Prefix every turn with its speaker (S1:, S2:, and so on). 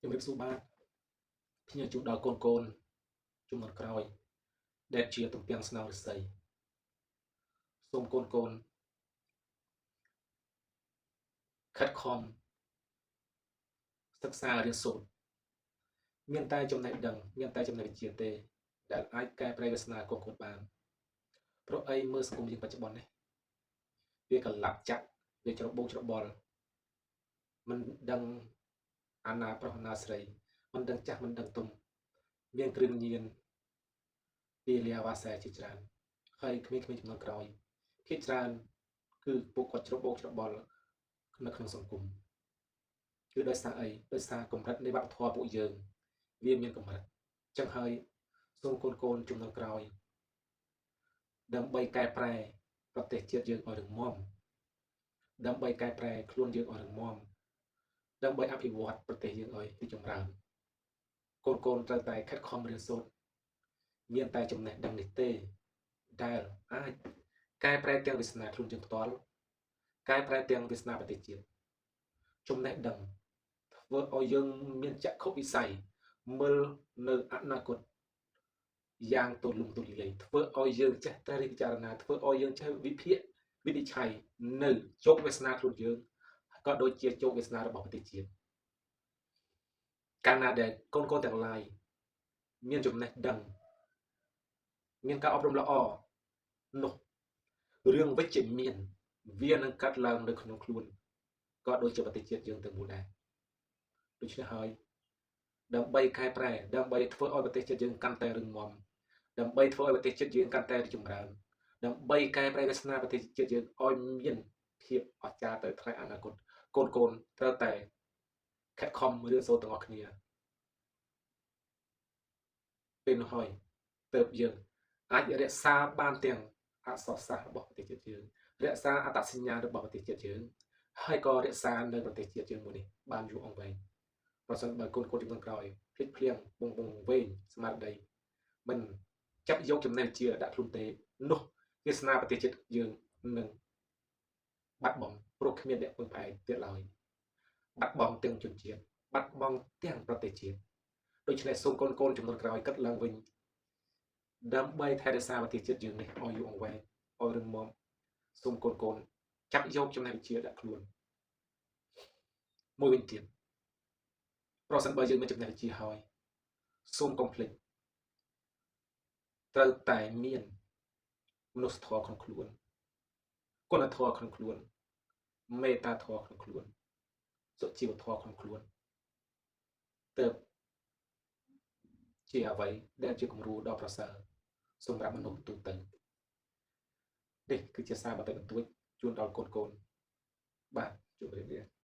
S1: ជំរាបសួរបាទភ្ញៀវជួបដល់កូនកូនជំនាន់ក្រោយដែលជាទំពាំងស្នងឫស្សីសូមកូនកូនខិតខំសិក្សារៀនសូត្រមានតែចំណេះដឹងមានតែចំណេះវិជ្ជាទេដែលអាចកែប្រែវាសនាកូនកូនបានព្រោះអីមើលសង្គមយើងបច្ចុប្បន្ននេះវាកលាប់ចាក់វាច្របូកច្របល់មិនដឹងអាណាប្រុសអាណាស្រីមិនដឹងចាស់មិនដឹងទុំមានគ្រឿងញៀនពីលាវ៉ាសែជាច្រើនហើយក្មេងៗចំនួនក្រោយភាគច្រើនគឺពួកគាត់ច្របូកច្របល់នៅក្នុងសង្គមគឺដោយសារអីដោយសារកម្រិតនៃវប្បធម៌ពួកយើងវាមានកម្រិតចឹងហើយសូមកូនកូនចំនួនក្រោយដើម្បីកែប្រែប្រទេសជាតិយើងឲ្យរឹងមាំដើម្បីកែប្រែខ្លួនយើងឲ្យរឹងមាំដើម្បីអភិវឌ្ឍប្រទេសយើងឲ្យរីកចម្រើនកូនកូនត្រូវតែខិតខំរៀនសូត្រមានតែចំណេះដឹងនេះទេដែលអាចកែប្រែទាំងវាសនាខ្លួនយើងផ្ទាល់កែប្រែទាំងវាសនាប្រទេសជាតិចំណេះដឹងធ្វើឲ្យយើងមានចក្ខុវិស័យមើលនៅអនាគតយ៉ាងទូលំទូលាយធ្វើឲ្យយើងចេះតែពិចារណាធ្វើឲ្យយើងចេះវិភាគវិនិច្ឆ័យនៅជោគវាសនាខ្លួនយើងក៏ដូចជាជោគវាសនារបស់ប្រទេសជាតិកាលណាដែលកូនកូនទាំងឡាយមានចំណេះដឹងមានការអប់រំល្អនោះរឿងវិជ្ជមានវានឹងកាត់ឡើងនៅក្នុងខ្លួនក៏ដូចជាប្រទេសជាតិយើងទាំងមូលដែរដូច្នេះហើយដើម្បីកែប្រែដើម្បីធ្វើឲ្យប្រទេសជាតិយើងកាន់តែរឹងមាំដើម្បីធ្វើឲ្យប្រទេសជាតិយើងកាន់តែរីកចម្រើនដើម្បីកែប្រែវាសនាប្រទេសជាតិយើងឲ្យមានភាពអស្ចារ្យទៅថ្ងៃអនាគតកូនកូនត្រូវតែខិតខំរៀនសូត្រទាំងអស់គ្នាពេលនោះហើយទើបយើងអាចរក្សាបានទាំងអក្សរសាស្ត្ររបស់ប្រទេសជាតិយើងរក្សាអត្តសញ្ញាណរបស់ប្រទេសជាតិយើងហើយក៏រក្សានៅប្រទេសជាតិយើងមួយនេះបានយូរអង្វែងប្រសិនបើកូនកូនជំនាន់ក្រោយភ្លេចភ្លាំងបងបងវែងស្មារតីមិនចាប់យកចំណេះវិជ្ជាដាក់ខ្លួនទេនោះវាសនាប្រទេសជាតិយើងនឹងបាត់បង់ព្រោះគ្មានអ្នកពឹងផ្អែកទៀតឡើយបាត់បង់ទាំងជនជាតិបាត់បង់ទាំងប្រទេសជាតិដូច្នេះសូមកូនកូនចំនួនក្រោយគិតឡើងវិញដើម្បីថែរក្សាប្រទេសជាតិយើងនេះឲ្យយូរអង្វែងឲ្យរឹងមាំសូមកូនកូនចាប់យកចំណេះវិជ្ជាដាក់ខ្លួនមួយវិញទៀតប្រសិនបើយើងមានចំណេះវិជ្ជាហើយសូមកុំភ្លេចត្រូវតែមានមនុស្សធម៌ក្នុងខ្លួនគុណធម៌ក្នុងខ្លួនមេត្តាធម៌ក្នុងខ្លួនសុជីវធម៌ក្នុងខ្លួនទើបជាអ្វីដែលជាគំរូដ៏ប្រសើរសម្រាប់មនុស្សទូទៅនេះគឺជាសារបន្តិចបន្តួចជូនដល់កូនកូនបាទជម្រាបលា។